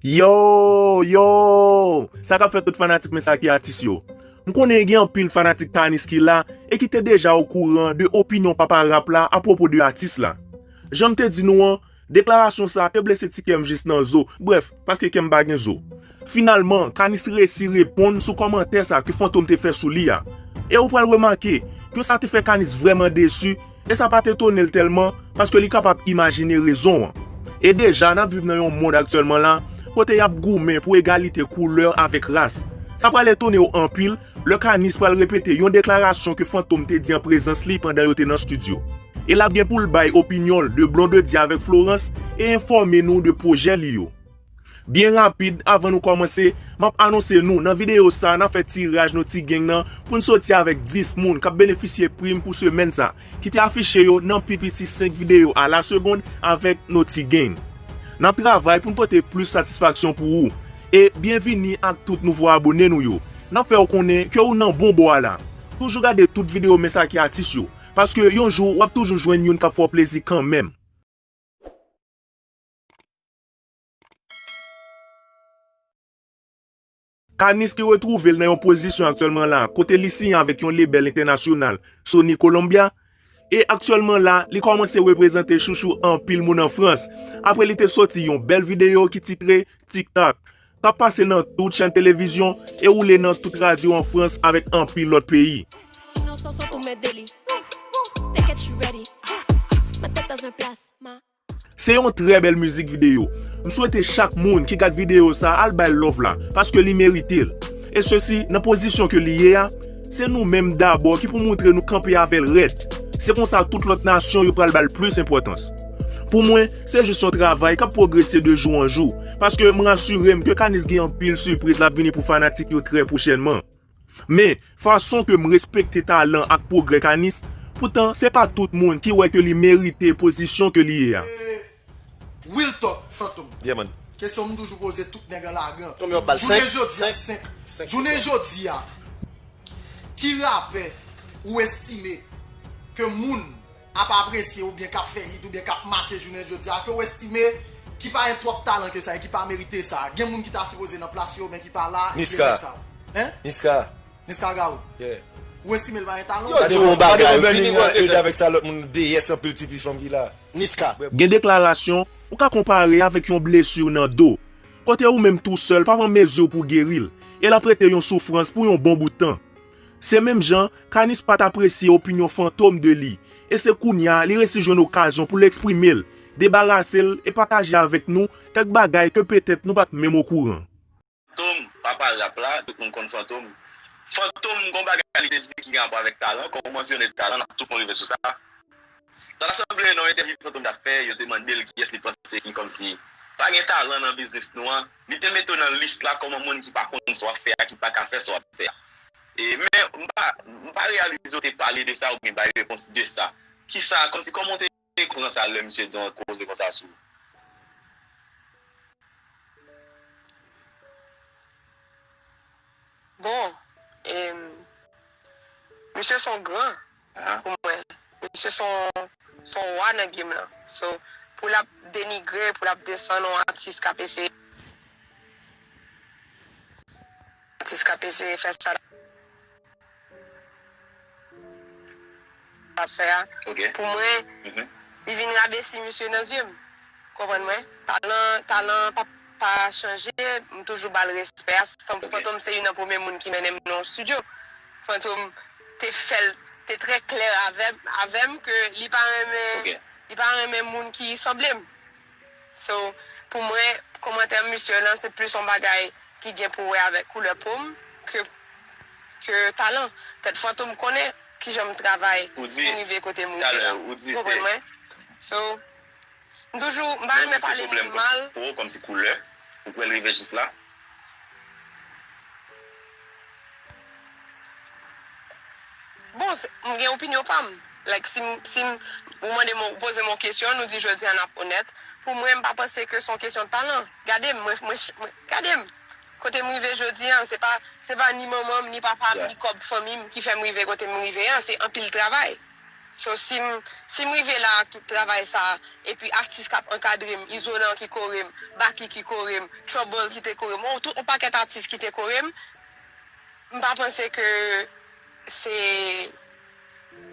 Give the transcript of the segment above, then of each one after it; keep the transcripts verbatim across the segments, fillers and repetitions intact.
Yo, yo! Sa k ap fèt tout fanatik Mesaki Atis yo? M konnen gen anpil fanatik Kanis ki la e ki te deja okouran de opinyon papa rap la apwopo de atis la. Jan m te di nou an, deklarasyon sa te blese ti kè m jis nan zo, brèf, paske kè m pa gen zo. Finalman, Kanis resi reponn sou kòmantè sa ke Fantom te fè sou li a. E ou pral remake ke sa te fè Kanis vrèman desi, e sa pa t etone l tèlman, paske li kapab imajine rezon an. E deja, n ap viv nan yon mond aktyèlman la, kote y ap goumen pou egalite koulè avèk ras. Sa pral etone w anpil lè Kanis pral repete yon deklarasyon ke Fantom te di an prezans li pandan yo te nan estidyo. E l ap gen pou l bay opinyon l de Blondedy avèk Florence e enfòme nou de pwojè li yo. Byen rapid, avan nou kòmanse, m ap anonse nou nan videyo sa a n ap fè tiraj Noti Gang nan pou n soti avèk dis moun k ap benefisye prim pou semèn sa, ki te afiche yo nan pi piti senk videyo a la segonn avèk Noti Gang. N ap travay pou n pote plis satisfaksyon pou ou. E byenvini ak tout nouvo abone nou yo. N ap fè w konnen ke ou nan bon bò a la. Toujou gade tout videyo Mesaki Atis yo, paske yon jou w ap toujou jwenn youn k ap fè w plezi kanmenm. Kanis ki retwouve l nan yon pozisyon aktyèlman la, kote li siyen avèk yon lebèl entènasyonal, Sony Columbia, e aktyèlman la, li kòmanse reprezante chouchou anpil moun an Frans, apre li te soti yon bèl videyo ki titre TikTok, k ap pase nan tout chèn televizyon e woule nan tout radyo an Frans avèk anpil lòt peyi. Inosan sot ou mèt deli. Tèkèt, she ready. Ma tête dans un plasma. Se yon trè bèl mizik videyo. M swete chak moun ki gad videyo sa al bay love la, paske li merite l. E sesi, nan pozisyon ke li ye a, se nou menm dabò ki pou moutre nou kanpe avè l rèd. Se konsa tout lòt nasyon yo pral ba l plis enpòtans. Pou mwen, se jis yon travay k ap pwogrese de jou an jou, paske m rasire m ke Kanis gen anpil sipriz l ap vini pou fanatik yo trè pwochènman. Men, fason ke m respekte talan ak pwogrè Kanis, poutan se pa tout moun ki wè ke li merite pozisyon ke li ye a. Real talk, Fantom. Yeah, man. Kesyon m toujou poze tout nèg an lagan. Konbyen w ap ba l? Jounen jodi a, senk. Jounen jodi a, ki rapè ou estime ke moun ap apresye oubyen k ap fè hit oubyen k ap mache jounen jodi a, ke w estime ki pa gen twòp talan ke sa e ki pa merite sa? Gen moun ki ta sipoze nan plas yo, men ki pa la, e Niska. Gen sa. Hein? Niska. Niska Gaou. Yeah. Ou estime l pa gen talan? Yo di yon bagay, ou fini wè ed avèk sa lòt moun deyès anpil tifi fanm ki la. Niska. Gen deklarasyon, ou ka konpare avèk yon blesi nan do, kote ou menm tousèl pa pran mezi pou geri l, e l ap rete yon soufrans pou yon bon bout tan. Se menm jan, Kanis pa t apresye opinyon Fantom de li, e se kounye a li resi jwenn okazyon pou l eksprime l, debarase l e pataje avèk nou kèk bagay ke petèt nou pa t menm okouran. Fantom, papa rap la, tout moun konn Fantom. Fantom, gon bagay li te di ki gen rapò avèk talan, kòm ou mansyone talan, n ap tou fon rive sou sa. Sa ta sanble nan yon entèvyou Fantom t ap fè, yo te mande l kiyès li panse ki kòmsi pa gen talan nan biznis nou an. Li te mete w nan lis la kòm yon moun ki pa konn sa w ap fè a, ki pa ka fè sa w ap fè a. E, men, m pa, m pa reyalize w te pale de sa oubyen bay repons de sa. Kisa, kòmsi, kòman w te pran sa lè misye di yon koze konsa sou ou? Bon, em, misye se yon gran pou mwen. Misye se yon, se yon wa nan game lan. So, pou l ap denigre, pou l ap desann yon atis k ap eseye, atis k ap eseye fè sa l ap fè a. Ok. Pou mwen, li vin rabesi misye nan zye m. Konprann mwen? Talan, talan pa, pa chanje, m toujou ba l respè a. Fan-, Ok. Fantom se youn nan premye moun ki mennen m nan yon estidyo. Fantom te fè l, te trè klè avè, avè m ke li pa renmen, Ok. Li pa renmen moun ki sanble m. So, pou mwen, kòmantè misye lan, se plis yon bagay ki gen pou wè avèk koulè po m ke, ke talan. Petèt Fantom konnen kijan m travay pou m rive kote m rive la. Ou konprann mwen? So, m toujou, m pa renmen pale moun mal. Pou ou, kòmsi koulè, ou kwè l rive jis la? Bon, se, m gen opinyon pa m. Like, si m, si m, ou mande m, ou poze m yon kesyon, nou di jodi a n ap onèt. Pou mwen, m pa panse ke se yon kesyon talan. Gade m, mwen, mwen, mwen, gade m. Kote m rive jodi a, se pa, se pa ni manman m, ni papa m, ni kòb fanmi m ki fè m rive kote m rive a, se anpil travay. So, si m, si m rive la ak tout travay sa, epi atis k ap ankadre m, Izolan ki kore m, Baky ki kore m, Trouble ki te kore m, on, tout, on pakèt atis ki te kore m, m pa panse ke se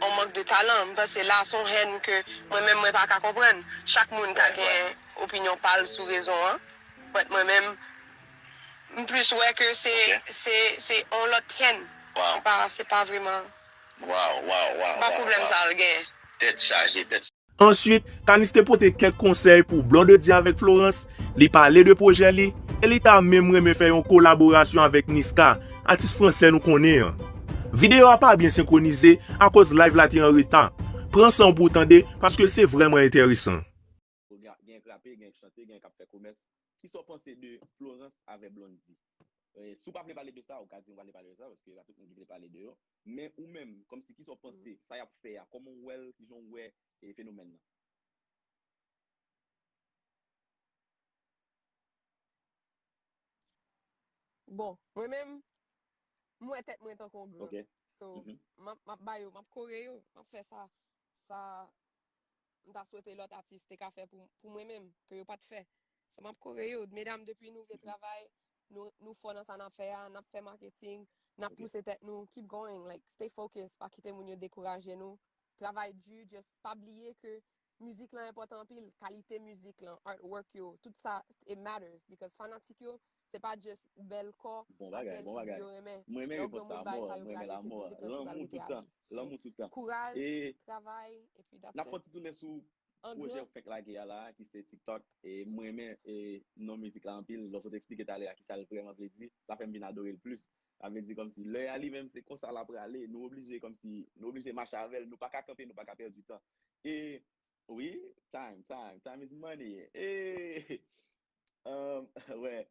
on mank de talan. M panse la se on hèn ke mwen menm mwen pa ka konprann. Chak moun ka gen opinyon pa l sou rezon an. But mwen menm, m plis wè ke se, se, se on lòt hèn. Se pa, se pa vrèman, se pa pwoblèm sa l genyen. Tèt chaje, tèt Answit, Kanis te pote kèk konsèy pou Blondedy avèk Florence, li pale de pwojè li, e li ta menm renmen fè yon kolaborasyon avèk Niska, atis fransè nou konnen an. Videyo a pa byen senkwonize akoz live la te an reta. Pran san w pou w tande, paske se vrèman enteresan. Gen, gen k rape, gen k chante, gen k ap fè komès. Kisa w panse de Florence avèk Blondedy? Eh, si w pa vle pale de sa, ou ka di w pa vle pale de sa, paske pa tout moun ki vle pale de yo. Men ou menm, kòmsi, kisa w panse, sa y ap fè a, kòman w wè l, kijan w wè, eh, fenomèn nan? Bon, mwen menm, m wè tèt mwen tankou yon gran. So, m ap, m ap ba yo, m ap kore yo, m ap fè sa, sa m ta swete lòt atis te ka fè pou, pou mwen menm, ke yo pa t fè. So, m ap kore yo. Medam, depi nou vle travay, nou, nou fò nan sa n ap fè a, n ap fè maketing, n ap pouse tèt nou, keep going, like, stay focused, pa kite moun yo dekouraje nou. Travay di, just pa bliye ke mizik lan enpòtan anpil, kalite mizik lan, artwork yo, tout sa, it matters, because fanatik yo, se pa just bèl kò ak bèl figi yo renmen. Lè w pran moun bay sa yo prale, se mizik lan ki pral rete avè w. So, kouraj, travay, epi that's it. N ap fè yon ti tounen sou pwojè w fenk lage a la, ki se TikTok. E m renmen, e, non mizik la anpil. Lè w sot eksplike talè a kisa l vrèman vle di, sa fè m vin adore l plis. Sa vle di kòmsi lè a li menm se konsa l ap prale. Nou oblije kòmsi, nou oblije mache avè l. Nou pa ka kanpe, nou pa ka pèdi tan. E, wi, time, time, time is money. E, um, wè.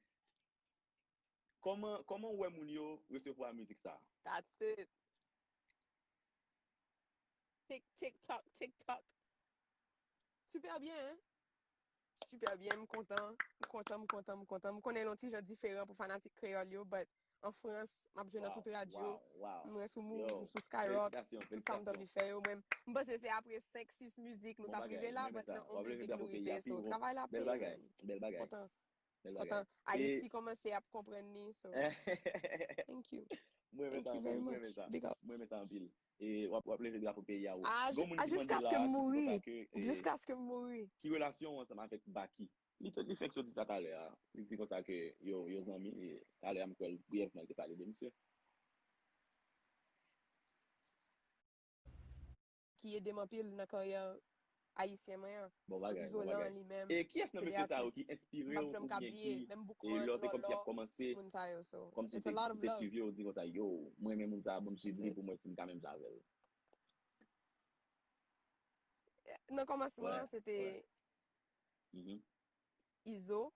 Kòman, kòman w wè moun yo resevwa mizik sa a? That's it. Tik, tik, tok, tik, tok. Super byen, hein? Super byen, m kontan, m kontan, m kontan, m kontan. M konnen l yon ti jan diferan pou fanatik kreyòl yo, but an Frans, m ap jwe nan tout radyo. M wè sou Move, m sou Skyrock, tout sa m t anvi fè yo. Mwen, m panse se apre senk, sis mizik nou t ap rive la, but nan yon mizik nou rive. So, travay la peye, man. M kontan. Kontan. Ayiti kòmanse ap konprann li, so. Thank you. Thank you very much. Big up. Mwen renmen sa anpil. E w ap, w ap leve drapo peyi a wo. Gon moun ki mande la, ki di konsa ke, e, ki relasyon w ansanm avèk Baky? Li fèk, li fèk sot di sa talè a. Li di konsa ke yo, yo zanmi, e talè a m kwè l briyèvman li te pale de misye. Ki ede m anpil nan karyè ayisyen mwen an. Bon bagay, bon bagay. E kiyès nan mesye sa yo ki enspire w oubyen ki, e lè w te kòmsi ap kòmanse, kòmsi w te, w te swiv yo, w di konsa, yo, mwen renmen moun sa a, ban m swiv li pou m wè si m ka menm jan avè l. Nan kòmansman an, se te Izo.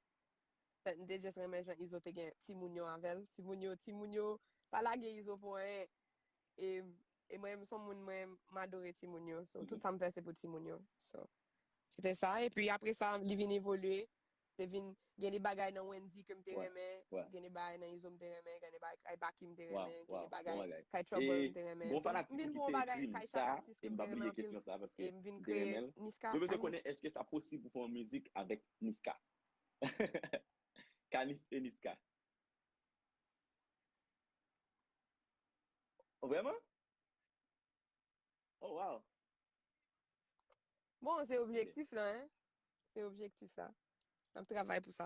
But m te just renmen jan Izo te gen timoun yo avè l. Timoun yo, timoun yo pa lage Izo pou anyen. E, e mwen, m se yon moun, mwen, m adore timoun yo. So, tout sa m fè, se pou timoun yo. So, se te sa. Epi apre sa, li vin evolye. Te vin gen de bagay nan Wendyy ke m te renmen, gen de bagay nan Izo m te renmen, gen de bagay kay Baky m te renmen, gen de bagay kay Trouble m te renmen. So, m vin pran yon bagay kay chak atis ke m te renmen anpil. E m vin kreye Niska, Kanis. Mwen bezwen konnen, èske sa posib pou fè yon mizik avèk Niska? Kanis e Niska. Vrèman? Oh, wow. Bon, se objektif la, hein. Se objektif la. N ap travay pou sa.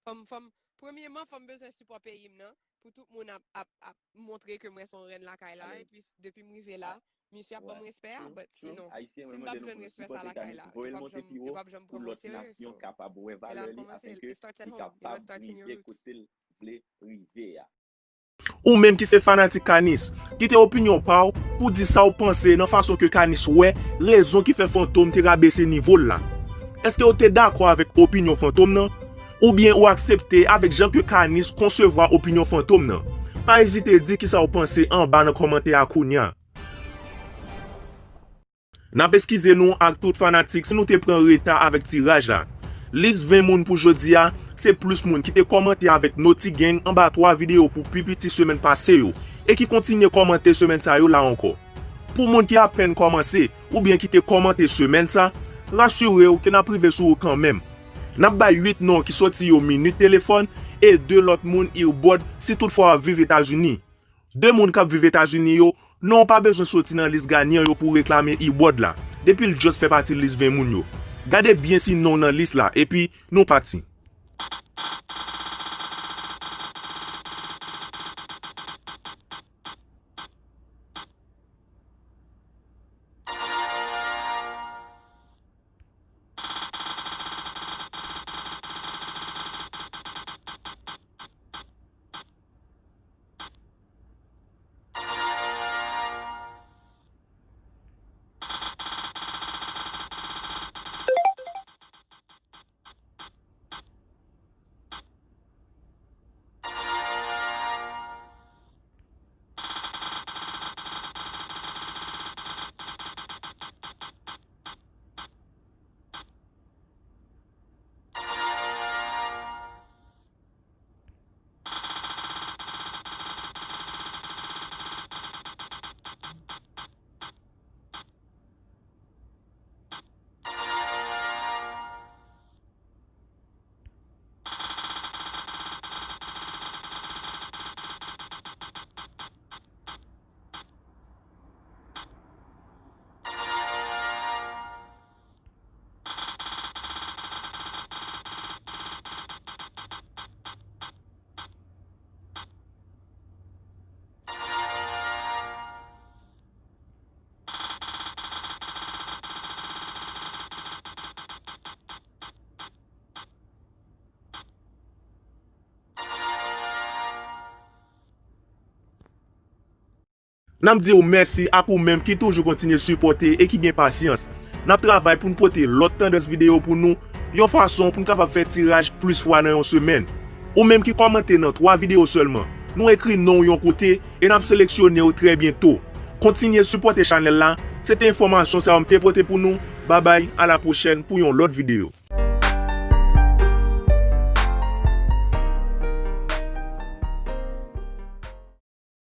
Fò m, fò m, premyeman, fò m bezwen sipò peyi m nan. Pou tout moun ap, ap, ap montre ke mwen se yon rèn lakay la. Epi, depi m rive la, misye ap ban m respè a, but sinon, si m p ap jwenn respè sa lakay la, yo p ap janm, yo p ap janm pran mwen serye. So, se la l kòmanse, it starts at home, you know, it starts in your roots. Ou menm ki se fanatik Kanis, kite opinyon pa w pou di sa w panse nan fason ke Kanis wè rezon ki fè Fantom te rabese nivo l la. Èske w te dakò avèk opinyon Fantom nan? Oubyen ou aksepte avèk jan ke Kanis konsevwa opinyon Fantom nan? Pa ezite di kisa w panse anba nan kòmantè a kounya. N ap eskize nou ak tout fanatik si nou te pran reta avèk tiraj la. Lis ven moun pou jodi a, se plis moun ki te kòmante avèk Noti Gang anba twa videyo pou pi piti semèn pase yo, e ki kontinye kòmante semèn sa yo la ankò. Pou moun ki apèn kòmanse oubyen ki te kòmante semèn sa, rasire w ke n ap rive sou ou kanmenm. N ap bay uit non ki soti yon minit telefòn e de lòt moun earbud si toutfwa w ap viv Etazini. De moun k ap viv Etazini yo, non w pa bezwen soti nan lis ganyan yo pou w reklame earbud la, depi l just fè pati lis ven moun yo. Gade byen si non w nan lis la, epi nou pati. N ap di w mèsi ak ou menm ki toujou kontinye sipòte e ki gen pasyans. N ap travay pou n pote lòt tandans videyo pou nou, yon fason pou n kapab fè tiraj plis fwa nan yon semèn. Ou menm ki kòmante nan twa videyo sèlman, nou ekri non w yon kote e n ap seleksyone w trè byento. Kontinye sipòte chanèl la, se te enfòmasyon sa yo m te pote pou nou. Babay, a la pwochèn pou yon lòt videyo.